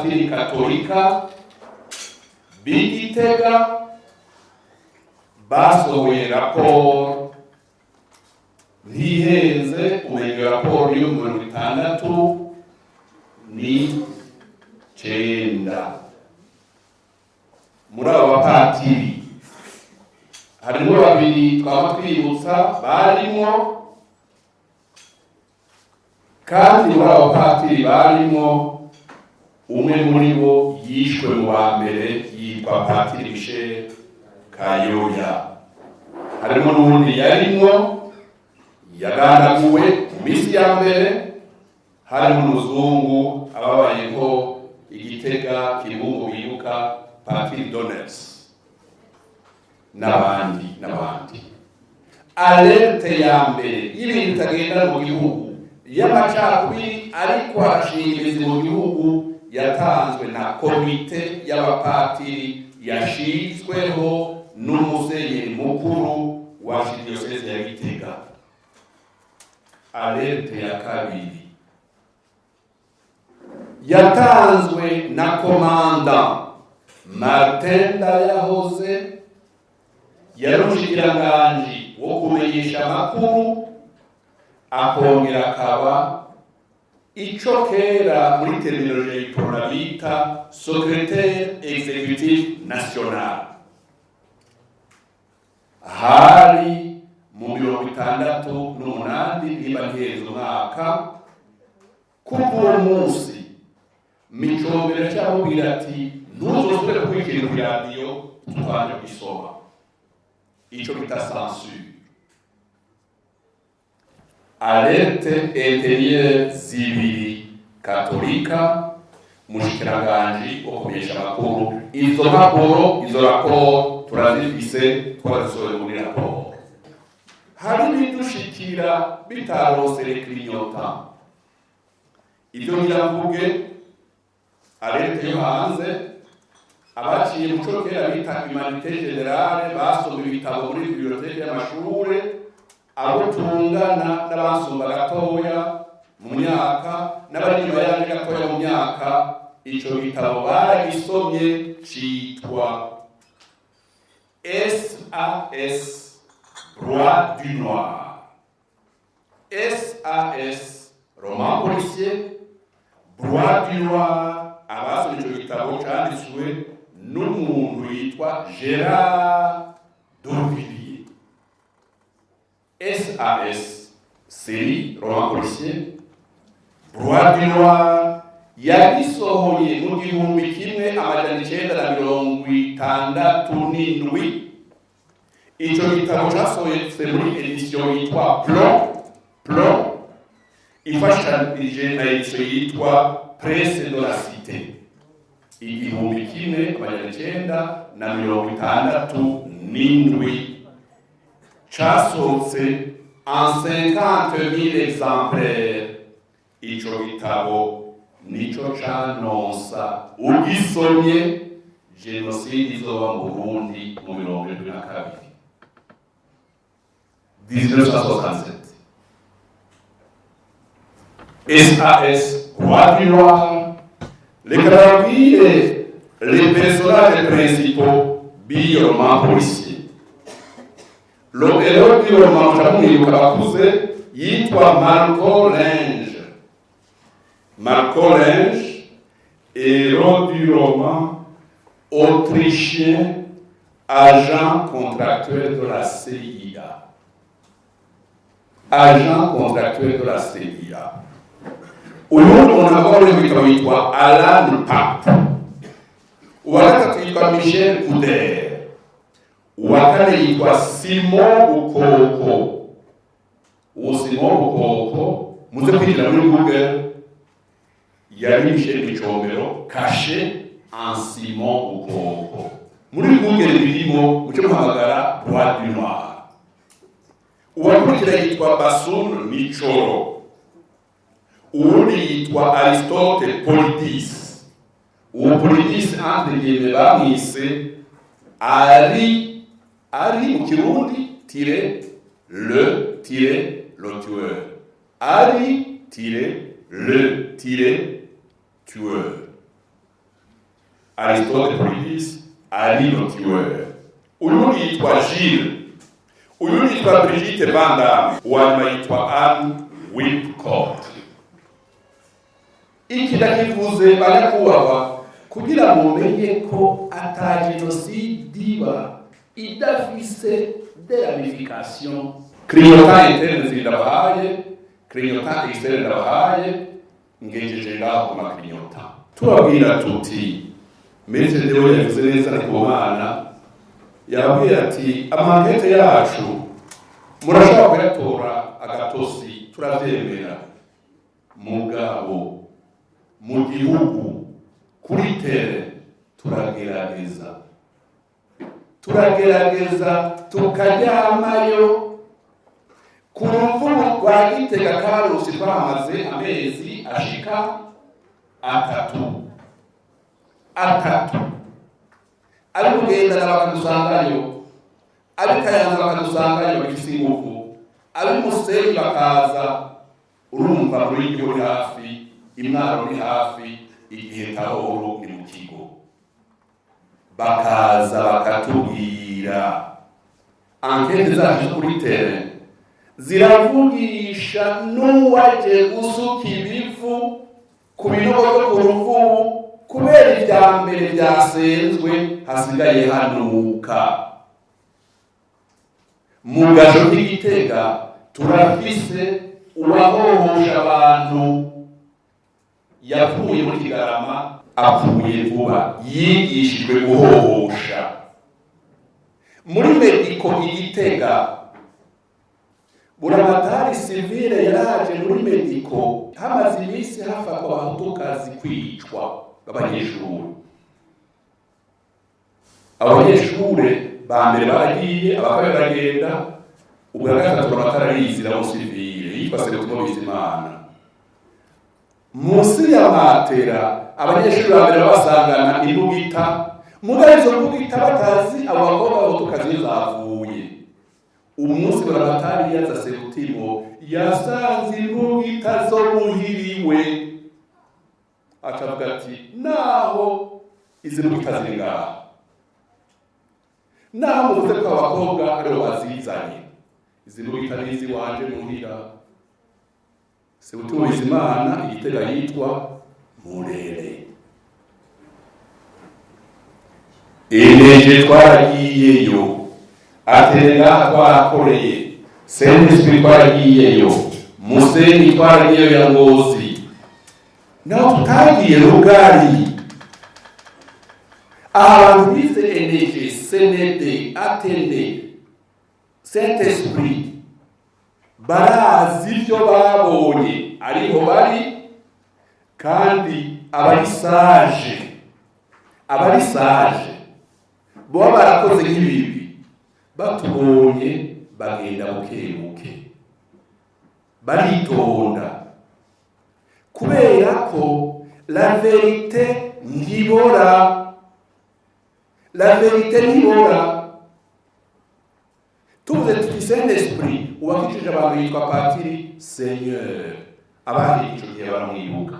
B'abapatiri katolika b'Igitega basohoye raporo, ntihenze, umenya raporo yo 69. Muri abo bapatiri harimo babiri twaba twibutsa barimo, kandi muri abo bapatiri barimo umwe muri bo yishwe mu wa mbere, yitwa Patiri Michel Kayoya. Harimo n'uwundi yarimwo yagandaguwe mu minsi ya mbere, harimo n'umuzungu ababayeho Igitega, Kibungo, bibuka Patiri Donels, n'abandi n'abandi. Alerte ya mbere y'ibintu bitagenda mu gihugu, y'amacakubiri ariko arashinga imizi mu gihugu, yatanzwe na komite y'abapatiri yashinzweho n'umusenyeri mukuru wa diyoseze ya Gitega. Alerte ya kabiri yatanzwe na commandant Martin Ndayahoze, yari umushikiranganji wo kumenyesha amakuru, akongera akaba ico kera muri terminologie y'Uprona bita secrétaire exécutif national. Hari mu 68, niba ntihenze umwaka. Kuva uwo munsi Micombero yacamubwira ati: "Ntuzosubire kuvuga ikintu ku radiyo tutabanje kugisoma", ico bita censure. Alerte intérieure zibiri, katolika, umushikiranganji wo kumenyesha amakuru. Izo mpapuro, izo raporo turazifise, twarazisohoye muri raporo. Hari ibidushikira bitarose les clignotants. Ibyo ngira mvuge, alerte yo hanze, abaciye mu co kera bita humanités générales, basoma ibitabo muri bibliothèque y'amashure, abo tungana n'abasumba gatoya mu myaka n'abari inyuma yanje gatoya mu myaka, ico gitabo baragisomye, citwa SAS Bras du Noir. SAS, roman policier, Bras du Noir. Abasomye ico gitabo canditswe n'umuntu yitwa Gérard Dorvilliers, SAS, série roman policier, Bras du Noir, yagisohoye mu 1967. Ico gitabo casohotse muri édition yitwa Plon, Plon ifashanije na édition yitwa Presse de la Cité, 1967. Casohotse en 50 000 exemplaires. Ico gitabo nico canonsa, ugisomye, jenoside izoba mu Burundi mu 72, 1967. SAS Bras du Noir. Reka babwire les personnages principaux b'iyo roman policier. Le héros du roman, muca mwibuka bakuze, yitwa Marco Linge. Marco Linge, héros du roman, autrichien, agent contractuel de la CIA, agent contractuel de la CIA. Uyu muntu avuga muri gitabo yitwa Alan Pape, uwa gatatu yitwa Michel Couder, uwa kane yitwa Simon Bukoko. Uwo Simon Bukoko, muze kwinjira muri Google, yari Michel Micombero caché en Simon Bukoko. Muri Google birimo, muce muhamagara Bras du Noir. Uwakurikira yitwa Basun Michoro, uwundi yitwa Aristote Politis. Uwo Politis, entre guillemets, bamwise ari ari mu Kirundi tiret le tiret le tueur, ari tiret le tiret tueur. Aristote Politis ari le tueur. Uyu yitwa Gilles, uyu yitwa Brigitte Van, uwanyuma yitwa Anne Wimcourt. Iki ndakivuze, banyakubahwa, kugira mumenye ko ata jenoside iba idafise des ramifications. Clignotant interne zindabahaye, clignotant externe ndabahaye, ngejeje ngaho ku ma clignotants. Tubabwira tuti Maître Deo yavuze neza Ndikumana, yababwira ati ama enquêtes yacu murashobora kuyatora agatosi, turavyemera, mugabo mu gihugu kuri terrain turagerageza tukaryamayo. Ku Ruvubu rwa Gitega, Karusi, twahamaze amezi ashika 3 3. Ari Kugendana bakadusangayo, abi Kayanza bakadusangayo bifise ingufu, abi Musenyi bakaza. Urumva muri igihugu ni hafi, Imwaro ni hafi, igihe tahoro ni mu kigo, bakaza bakatubwira. Enquêtes zacu zo kuri terrain ziravugisha n'uwaje gusuka ibivu ku binogo byo ku Ruvubu, kubera ibya mbere byasenzwe hasigaye hanuka. Mu gajo k'Igitega turafise uwahohosha abantu, yapfuye muri Kigarama, apfuye vuba, yigishijwe guhohosha. Muri Médico Igitega, buramatari civil yaraje muri Médico hamaze iminsi hafatwa abahutukazi kwicwa b'abanyeshuri. Abanyeshure ba mbere baragiye, abakabiri baragenda, ubwa gatatu buramatari arizira mu civil yitwa Serutimo Bizimana. Munsi ya matera abanyeshuri ba mbere babasangana imbugita, mugabo izo mbugita batazi abo bakobwa b'abahutukazi iyo zavuye. Umunsi buramatari yaza Serutimo yasanze imbugita zo muhiriwe, acavuga ati naho izi mbugita ziri ngaha, naho muvuze ko abakobwa aribo bazizanye, izi mbugita nizi wanje muhira. Serutimo Bizimana, Igitega yitwa Murere. Eneje twaragiyeyo, atenga twarakoreye, Saint-Esprit twaragiyeyo, Musenyi twaragiyeyo ya Ngozi, naho tutagiye Rugari. Abantu bize ENG, CND, Athénée, Saint Esprit barazi ibyo babonye, ariho bari, kandi abari sages, abari sages boba barakoze nk'ibibi, batubonye bagenda buke buke, baritonda, kubera ko la vérité ntibora, la vérité ntibora. Tuvuze tuti Saint Esprit, uwakijije abantu yitwa Patiri Seigneur, abari ico gihe baramwibuka.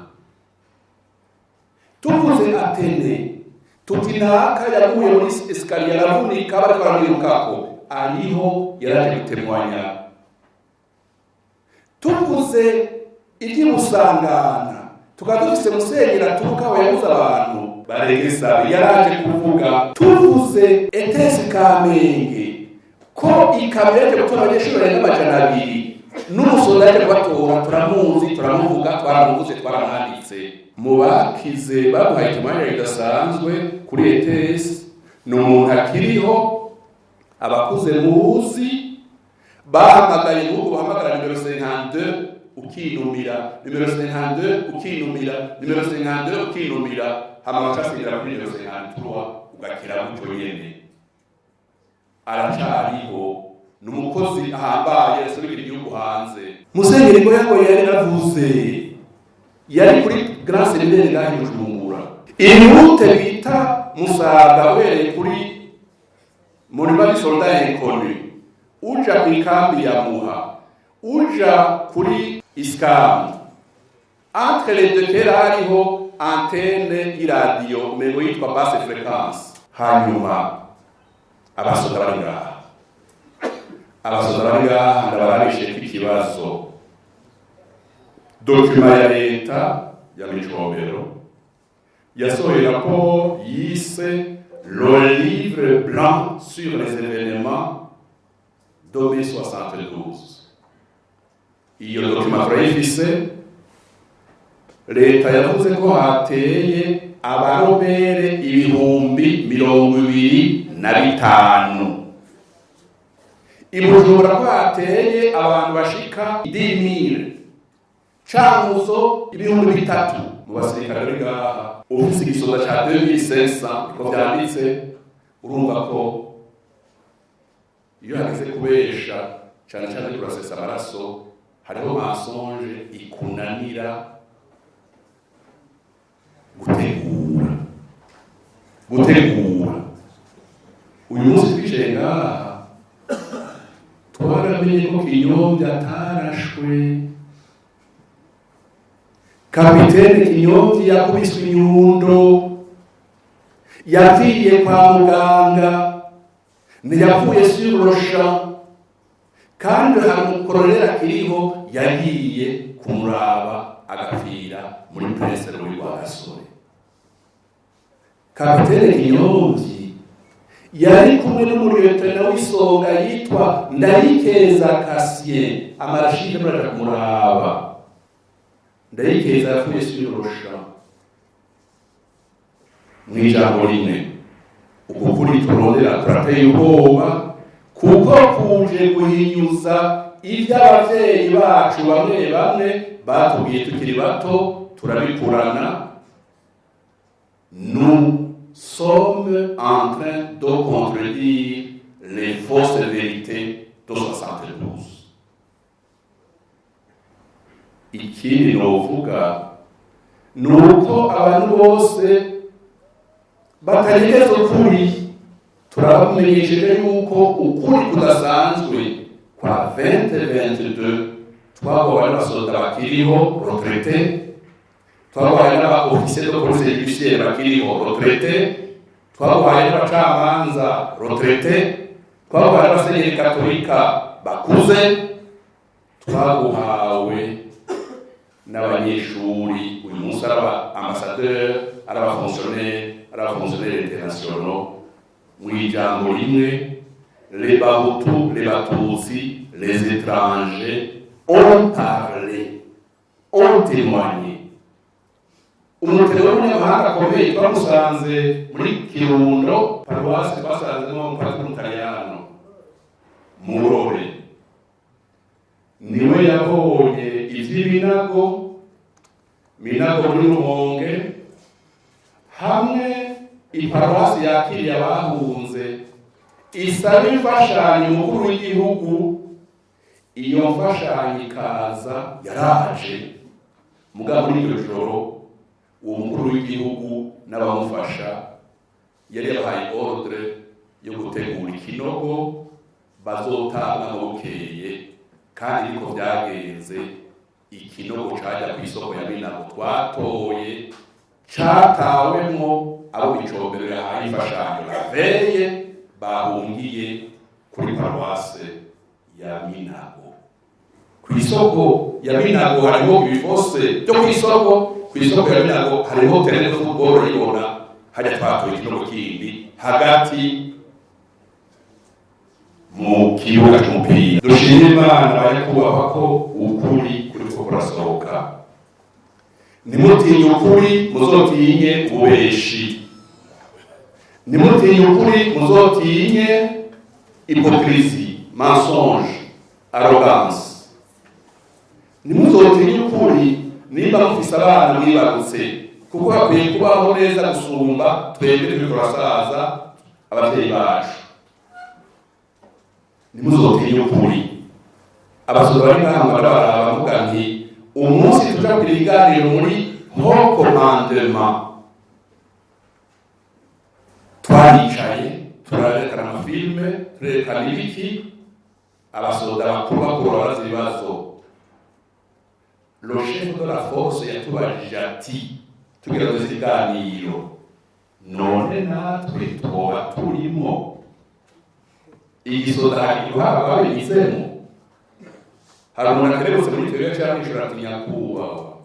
Tuvuze Athénée, tuti naka yaguye muri escalier aravunika, bariko baramwirukako, ariho yaraje gutemwanya. Tuvuze iby'Ibusangana, tukaba dufise musenyeri aturuka aho yabuze abantu baregesabe, yaraje kuvuga. Tuvuze ETS Kamenge, ko ikamyo yaje gutora abanyeshuri barenga 200 n'umusoda yaje kubatora, turamuzi, turamuvuga, twaramuvuze, twaramwanditse. Mu bakize baduhaye ikimanza kidasanzwe kuri ETS ni umuntu akiriho, abakuze muzi, bahamagaye n'ubu bahamagara nimero 52 ukinumira, nimero 52 ukinumira, nimero 52 ukinumira, hama bakasinzira kuri nimero 53 ugakira gutyo nyene. Aracariho, ni umukozi ahambaye asubira igihugu hanze. Musenyeri ngo yango yari yaravuze, yari kuri Grand Séminaire ngaho i Bujumbura, irute bita Musaga, uhereye kuri Monument du Soldat Inconnu uja ku ikambi ya Muha uja kuri Iskamu, entre les deux kera hariho antenne y'iradiyo, umengo yitwa basse fréquence. Hanyuma abasoda bari ngaha, abasoda bari ngaha, ndabarabisheko ikibazo. Document ya leta ya Micombero yasohoye rapport yise "Le livre blanc sur les événements de mai 72". Iyo document turayifise. Leta yavuze ko hateye abarobere 25,000 i Bujumbura, ko hateye abantu bashika 10,000, Cankuzo 3000. Mu basirikare bari ngaha, ufise igisoda ca 2500, ko vyanditse. Urumva ko iyo hageze kubesha, cane cane kurasesa amaraso, hariho mensonge ikunanira gutegura. Gutegura uyu munsi twicaye ngaha, twaramenye ko Kinyombya atarashwe. Kapitene Kinyombya yakubiswe inyundo, yapfiriye kwa muganga, ntiyapfuye sur le champ. Kandi hari umukoroneri akiriho yagiye kumuraba, agapfira muri Prince Louis Rwagasore. Kapitene Kinyombyi yari kumwe n'umuliyetona w'isonga yitwa Ndayikeza Kasien. Amarashide muraja kumuraba. Ndayikeza yapfuye sur le champ. Mw'ijambo rimwe, uku kuri turondera kurateye ubwoba, kuko kuje guhinyuza ibyo abavyeyi bacu bamwe bamwe batubwiye tukiri bato, turabikurana. Nous sommes en train de contredire les fausses vérités de 72. Ikindi novuga ni uko abantu bose batanyegeza ukuri, turabamenyesheje yuko ukuri kudasanzwe kwa 2022 twagowe n'abasoda bakiriho retraités, twaguhaye n'aba officier de police judiciaire bakiriho retraités, twaguhaye n'abacamanza retraités, twaguhaye n'abasenyeri katolika bakuze, twaguhawe n'abanyeshuri uyu munsi ari aba ambassadeur, ari aba fonctionnaire, ari aba fonctionnaire internationaux. Mu ijambo rimwe, les Bahutu, les Batutsi, les étrangers ont parlé, ont témoigné. Umutego w'umunyamahanga akomeye twamusanze muri Kirundo, paruwasi twasanzemo umupadiri w'umutaliyano Murore, niwe yabonye ivy'ibinago Minago muri Rumonge, hamwe iparuwasi yakiriye abahunze isaba imfashanyo umukuru w'igihugu. Iyo mfashanyo ikaza, yaraje. Mugabo muri iryo joro, uwo mukuru w'igihugu n'abamufasha yari yabahaye ordre yo gutegura ikinogo bazotanga bukeye. Kandi niko vyagenze. Ikinogo caja ku isoko ya Minago twatoye catawemwo abo Micombero yahaye imfashanyo la veille, bahungiye kuri paruwase ya Minago. Ku isoko ya Minago hariho ibifose byo ku isoko. Ku isoko ya Minago hariho terrain de football, urayibona hajya. Twatoye ikinogo kindi hagati mu kibuga c'umupira. Dushime Imana, banyakubahwa, ko ukuri kuriko kurasohoka. Ntimutinye ukuri, muzotinye ububeshi. Ntimutinye ukuri, muzotinye hypocrisie, mensonge, arrogance. Ntimuzotinye ukuri nimba mufise abana mwibarutse, kuko bakwiye kubaho neza gusumba twebwe turiko turasaza, abavyeyi bacu. Ntimuzotinye ukuri. Abasoda bari ngaha, baraba bavuga nti umunsi tuja kugira ibiganiro muri haut commandement, twaricaye, turarekana ama films, turerekana ibiki. Abasoda bakuru bakuru barabaza ibibazo. Le chef de la force yatubajije ati, Tugerageza ibiganiro, none natwe twoba turimo? Igisoda hari uruhara babigizemo. Hari umuntu akerebutse muri teoriya cyangwa ishobora ati: "Nyakubahwa,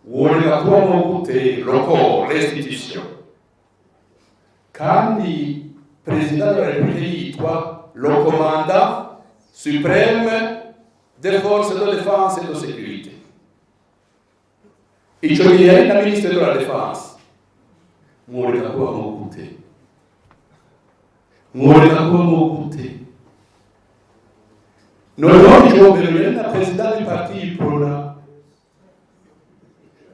woreka kubamo gute le corps, l'institution, kandi président de la République yitwa le commandant suprême des forces de défense et de sécurité?" Ico gihe yari na ministre de la Défense. Mworeka kubamo gute? Mworeka kubamo gute? Noneho Micombero yari na président du parti Uprona,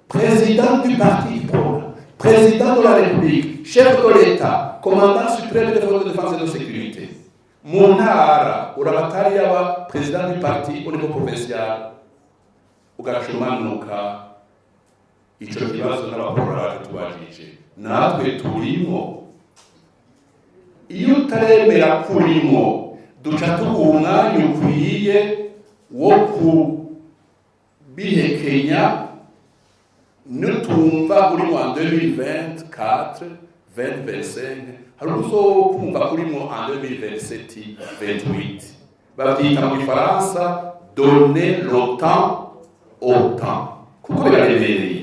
président du parti Uprona, président de la République, chef de l'État, commandant suprême des forces de défense et de sécurité. Mu ntara urabatari yaba président du parti au niveau provincial, ugaca umanuka. Ico kibazo n'abaporora bakitubajije, natwe turimo? Iyo utaremera kurimo, duca tuguha umwanya ukwiye wo kubihekenya. Nutumva uri mu 2024, 2025, hari uzokumva kurimo en 2027, 28. Babyita mu gifaransa "donner le temps au temps", kuko biraremereye.